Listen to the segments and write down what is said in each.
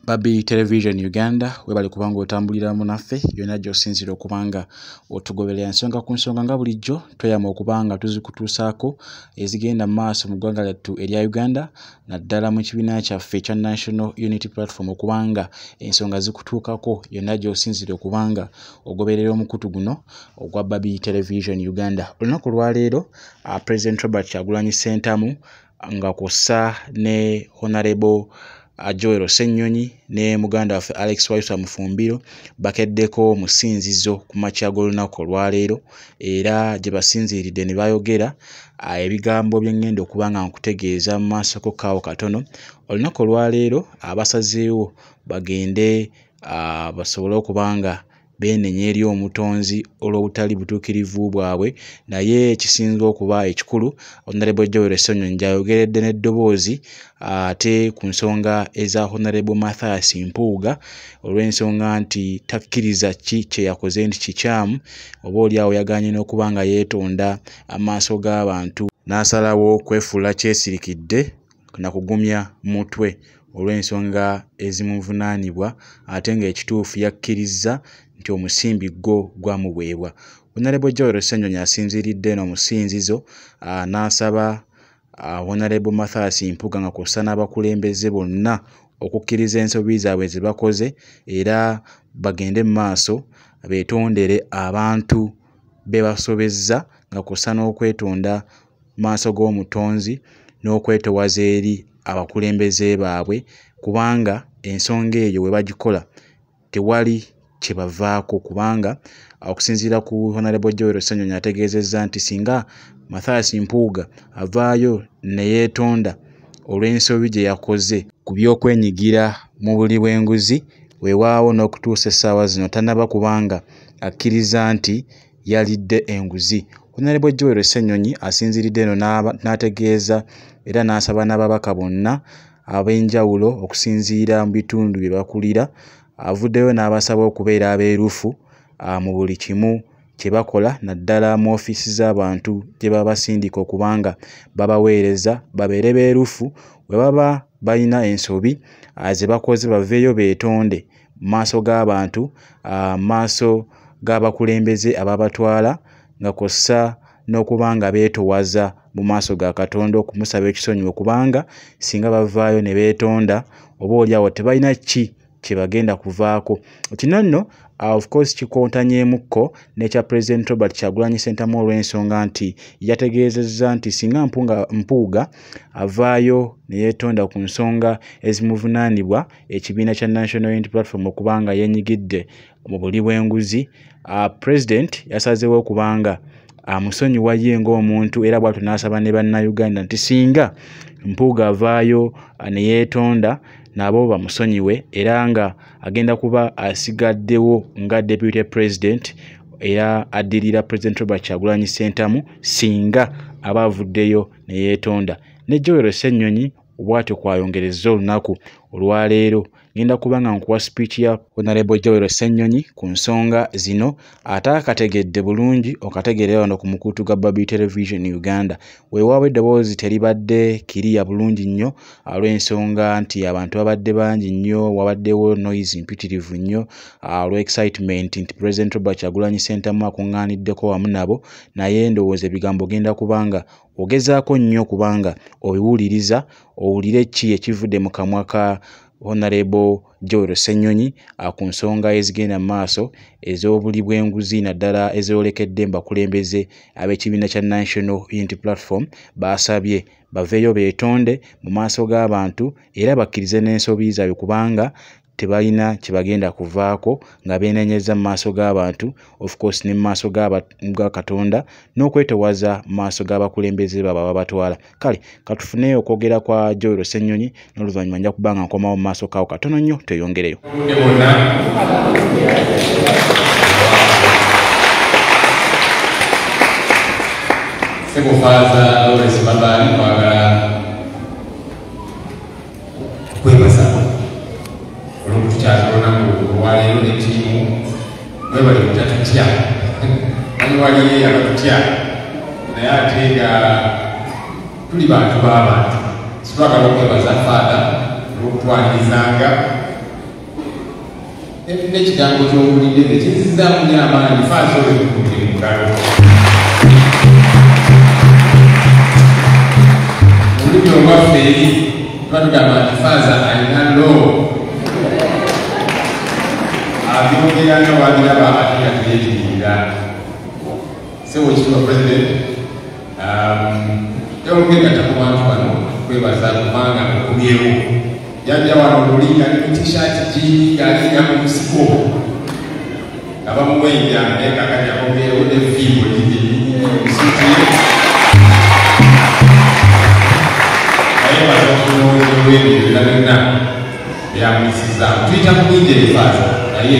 Babi Television Uganda, webale kubanga otambulira munaffe yonna gy'osinziira okubanga otugoberera ensonga ku nsonga nga bulijjo tweyama okubanga tuzikutuusaako ezigenda mu maaso mu ggwanga lyattu erya Uganda, naddala mu kibiina kyaffe ekya National Unity Platform, okubanga ensonga zikutuukako yonna gy'osinziira okubanga ogoberera omukutu guno ogwa Babi Television Uganda. Olunaku olwaleero President Robert Kyagulanyi Ssentamu nga kw'ossa ne Honorable Joel Ssenyonyi ne muganda waffe Alex Waiswa Mufumbiro bakeddeko mu ssinzizo ku makya g'olunaku olwaleero, era gye basinziiridde ne bayogera ebigambo bye ŋŋenda okuba nga nkutegeeza mu maaso ko kaawo katono. Olunaku olwaleero abasazeewo bagende basobole okuba nga beenenya eri omutonzi olw'obutali butuukirivu bwabwe, naye ekisinga okuba ekikulu Honorable Joel Ssenyonyi gy'ayogeredde n'eddoboozi ate ku nsonga eza Honorable Mathias Mpuuga, olw'ensonga nti takkiriza ki kye yakoze nti kikyamu, oba oliawo yagaanye n'okuba nga yeetonda amaaso g'abantu n'asalawo kwefuula kyesirikidde na kugumya mutwe olw'ensonga ezimuvunaanibwa, ate ng'ekituufu yakkirizza nti omusimbi gwo gwamuweebwa. Honorable Joel Ssenyonyi asinziiridde eno mu ssinzizo n'asaba Honorable Mathias Mpuuga nga kw'ossa n'abakulembeze bonna okukkiriza ensobi zaabwe ze bakoze, era bagende mu maaso beetondere abantu be basobezza, nga kw'ossa n'okwetonda mu maaso g'omutonzi n'okwetowaza eri abakulembeze baabwe, kubanga ensonga eyo bwe bagikola tewali kye bavaako, kubanga okusinziira ku Honorable Joel Ssenyonyi ategeezezza nti singa Mathias Mpuuga avaayo ne yeetonda olw'ensobi gye yakoze ku by'okwenyigira mu buli bw'enguzi, weewaawo n'okutuusa essaawa zino tannaba kubanga akkiriza nti yalidde enguzi. Honorable Joel Ssenyonyi asinziiridde eno n'ategeeza era n'asaba n'ababaka bonna ab'enjawulo okusinziira mu bitundu bye bakulira, avuddeyo n'abasaba okubeera abeerufu mu buli kimu kye bakola, naddala mu ofiisi z'abantu gye babasindika okubanga babaweereza, babeere beerufu bwe baba balina ensobi ze bakoze baveeyo beetonde mu maaso g'abantu, mu maaso g'abakulembeze ababatwala, nga kw'ossa n'okuba nga beetowaza mu maaso ga Katonda okumusaba ekisonyiwo, kubanga singa bavaayo ne beetonda oba oliawo tebalina ki kye bagenda kuvaako. Kino nno of course kikontanyeemukko n'ekya President Robert Kyagulanyi Ssentamu olw'ensonga nti yategeezezza nti singa Mpuuga avaayo ne yeetonda ku nsonga ezimuvunaanibwa ekibiina kya National Unity Platform okubanga yeenyigidde mu buli bw'enguzi, President yasazeewo okubanga amusonyiwa ye ng'omuntu, era bw'atyo n'asaba ne bannayuganda nti singa Mpuuga avaayo ne yeetonda nabo bamusonyiwe, era nga agenda kuba asigaddewo nga Deputy President era addirira President Robert Kyagulanyi Ssentamu singa aba avuddeyo ne yeetonda. Ne Joel Ssenyonyi bw'atyo kwayongerezza olunaku olwaleero. Ngenda kuba nga nkuwa speech ya Honorable Joel Ssenyonyi ku nsonga zino, ate akategedde bulungi okategeerera wano ku mukutu gwa Babi Television Uganda. Weewaawo eddoboozi teribadde kiriya bulungi nnyo olw'ensonga nti abantu babadde bangi nnyo, wabaddewo noise mpitirivu nnyo olw'excitement nti President Robert Kyagulanyi Ssentamu akuŋŋaaniddeko wamu nabo, naye ndowooza ebigambo ogenda kubanga ogezaako nnyo kubanga obiwuliriza owulire ki ekivudde mu kamwa ka Honorable Joel Ssenyonyi ku nsonga ezigenda mu maaso ez'obuli bw'enguzi, naddala ezoolekedde mu bakulembeze ab'ekibiina kya National Unity Platform. Baasabye baveeyo beetonde mu maaso g'abantu era bakkirize n'ensobi zaabwe, kubanga tebalina kye bagenda kuvaako nga beenenyezza mu maaso g'abantu, of course ne mu maaso ga Katonda, n'okwetowaza mu maaso g'abakulembeze baabwe ababatwala. Kale katufune okwogera kwa Joel Ssenyonyi n'oluvannyuma nja kuba nga nkomawo mu maaso kaawo katono nnyo tweyongereyo. Ssebo Faaza Lawrence Mabaali, kwagala kwebaza olw'okutukyaza olunaku olwaleero n'ettiimu. Mwebale butatutya, manyi waliyo abatutya, naye ate nga tuli bantu b'abantu. Twagala okwebaza Faada olw'okutwanirizanga N'ekigambo ky'owulidde tekinzizaamu nnyo amaanyi. Faaza oyo tukulire mu ngalo. Olulimi olwaffe eri tuba tugamba nti faaza alina loo, abyogera nga wabiraba ate nga teyeetirira. Ssebo Ekitiibwa President, njagala ku bantu bano kwebaza kubanga okumyewo. Yajja wano luli nga ali mu t-shirt jean, ng'alinga mu nsiko nga bamuwenja, naye kakati akomyewo n'effiimbo gigi suit ye. Naye baza okulowooza olw'ebyo byonna byonna byamuyisizaamu. Tuyita mu bingi ebifaaza, naye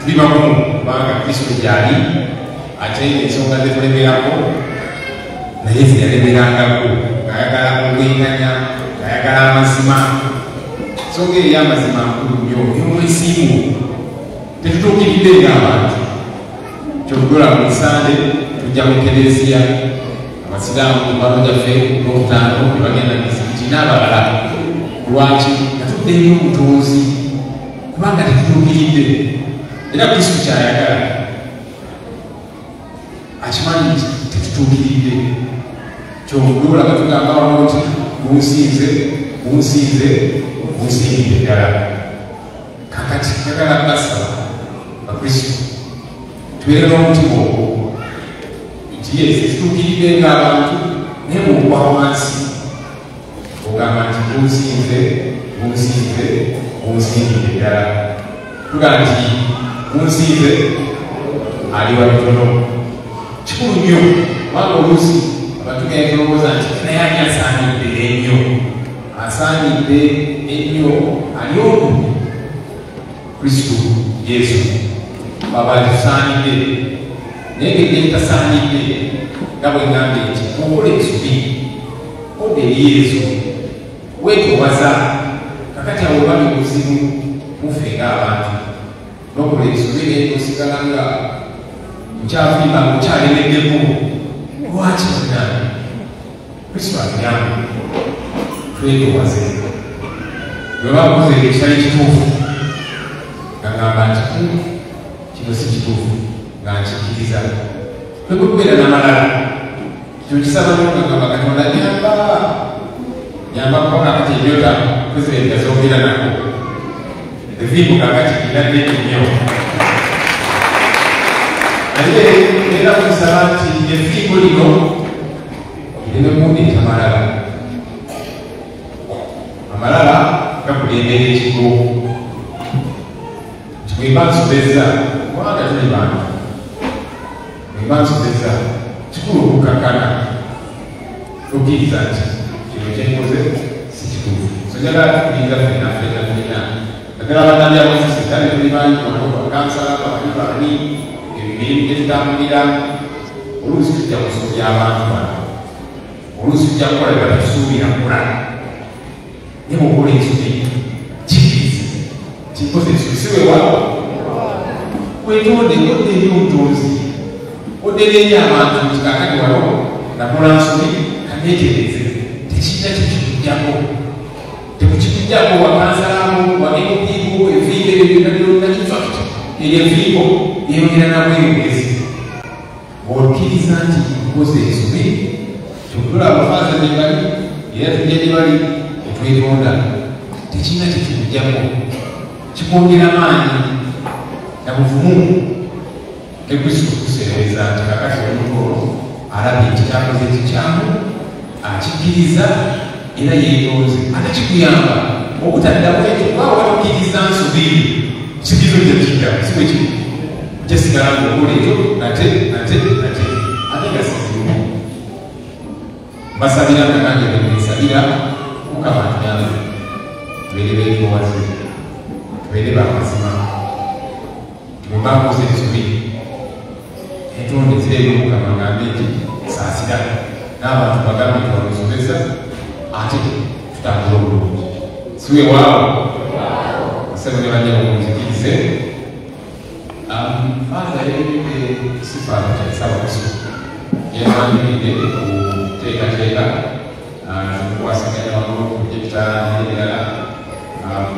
tuli bagumu kubanga Kristo gyali, ate ensonga zetulemerako naye zeyalemerangako, ng'ayagala obwenkanya, ng'ayagala amazima. Ensonga eyo ey'amazima nkulu nnyo, y'omwesiimu. Tetutuukiridde ng'abantu. Kyokudola mu Sande tujja mu kereziya, abasiraamu mikwano gyaffe Olwokutaano ne bagenda mizikiti n'abalala. Lwaki? Nga tudda eri Omutonzi, kubanga tetutuukiridde. Era Kristo kyayagala, akimanyi nti tetutuukiridde. Kyokudola batugamba wano nti munsinze, munsinze, munsimbidde ddala. Kakati njagala basaba Bakristo tubeere n'omutima ogwo nti yes, tetutuukiridde ng'abantu, naye bw'ogwa wansi ogamba nti munsinze, munsinze, munsimbidde ddala. Tugamba nti munsinze aliwa bitono. Kikulu nnyo, kubanga oluusi abantu genda tulowooza nti naye ani asaanidde ennyo? Asaanidde ennyo ali omu, Kristo Yesu. Baba tusaanidde, naye ngeri etasaanidde nga bwe ngambye nti okola ensobi, odda eri Yesu, weetowaza. Kakati awo bali obuzibu muffe ng'abantu n'okola ensobi, naye osigala nga okyavimba, okyalemeddeko. Lwaki? Bannange, Kristo atuyambe twetowaze. Bwe bakoze ekitali kituufu, nga ngamba nti kino si kituufu, nga nkikkiriza. Twebwe kubeera n'amalala, kino kisaba nnyo, nga ngamba Katonda nyamba, nyamba, kuba kakati ebyota Pulezidenti yazongera nako eviimu, kakati nina nnene nnyo. Naye era kusaba nti effiimbo lino lireme kundeeta malala. Amalala gakulembera ekigo nti bwemba nsobezza, kubanga tuli bantu, bwemba nsobezza kikulu okukakkana okkiriza nti kino kyenkoze si kituufu. So njagala tukulinza ffenna ffenna ffenna, naddala bannabyabufuzi, kale tuli bangi wano, bakansala, bani bani, emirimu gye tutambulira. Oluusi tujja kusobya abantu bano, oluusi tujja kukola bye batatusuubira kukola, naye bw'okola ensobi kikirize nti nkoze ensobi. Si weewaawo, weetonde, odde eri Omutonzi, odde eri abantu nti kaakati wano nakola nsobi, kaneetereze. Tekirina kyekikujjako, tekukikujjako wakansalamu, wa MP bo, eviibo ebyo byonna byonna. In fact, eryo eviibo lyeyongera nabweyongezi bw'okkiriza nti nkoze ensobi. Kyokula abafaaza gye bali, era tujja gye bali etwetonda. Tekirina kyekikujjako, kikwongera maanyi na buvumu ne Kristo okuseereza nti kakati omuntu ono alabye nti kyakoze ekikyamu, akikkiriza era yeetonze. Ate kikuyamba obutaddamu ekyo, kuba watukkiriza nsobi, kigizo kyekiddamu si bwe kiri, kyesigala ngaokola ekyo nate nate nate, ate nga sizibu. Mbasabira nga nange bwensabira, Mukama atuyambe tubeere beetowaze, tubeere bamazima. Bwemba nkoze ensobi, entonde zireera Omukama, ngambe nti saasira, n'abantu bagambe nti wamusobeza, ate tutambula obulungi. Si weewaawo? Ssebo ne bannyabo, munzikirize. Faaza yayogedde, si faaza kyasabakuso yemanyiridde kuteekateeka zimukwasaganya wamu projector n'ebirala.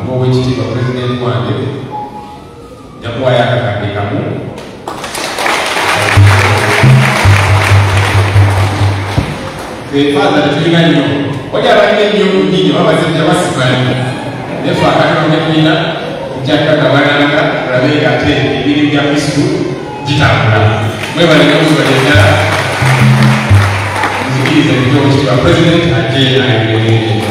Ng'Owekitiibwa Pulezidenti wange Njakuwaayo akakadde kamu. Faaza tetulina nnyo, wali abalina ennyo nnyingi babazijja basimanyi, naye fe akatono ke tulina tujja kukagabananga tulabe nga ate emirimu gya Kristo gitambula. Mwebale nnyo, mwebale ddala. Nzikiriza mpite Oweekitiibwa Pulezidenti ajje ayogere.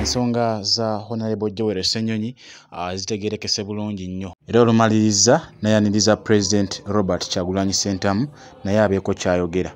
Ensonga za Honorable Joel Ssenyonyi zitegeerekese bulungi nnyo, era olumaliriza nayaniriza President Robert Kyagulanyi Ssentamu naye abeeko kyayogera.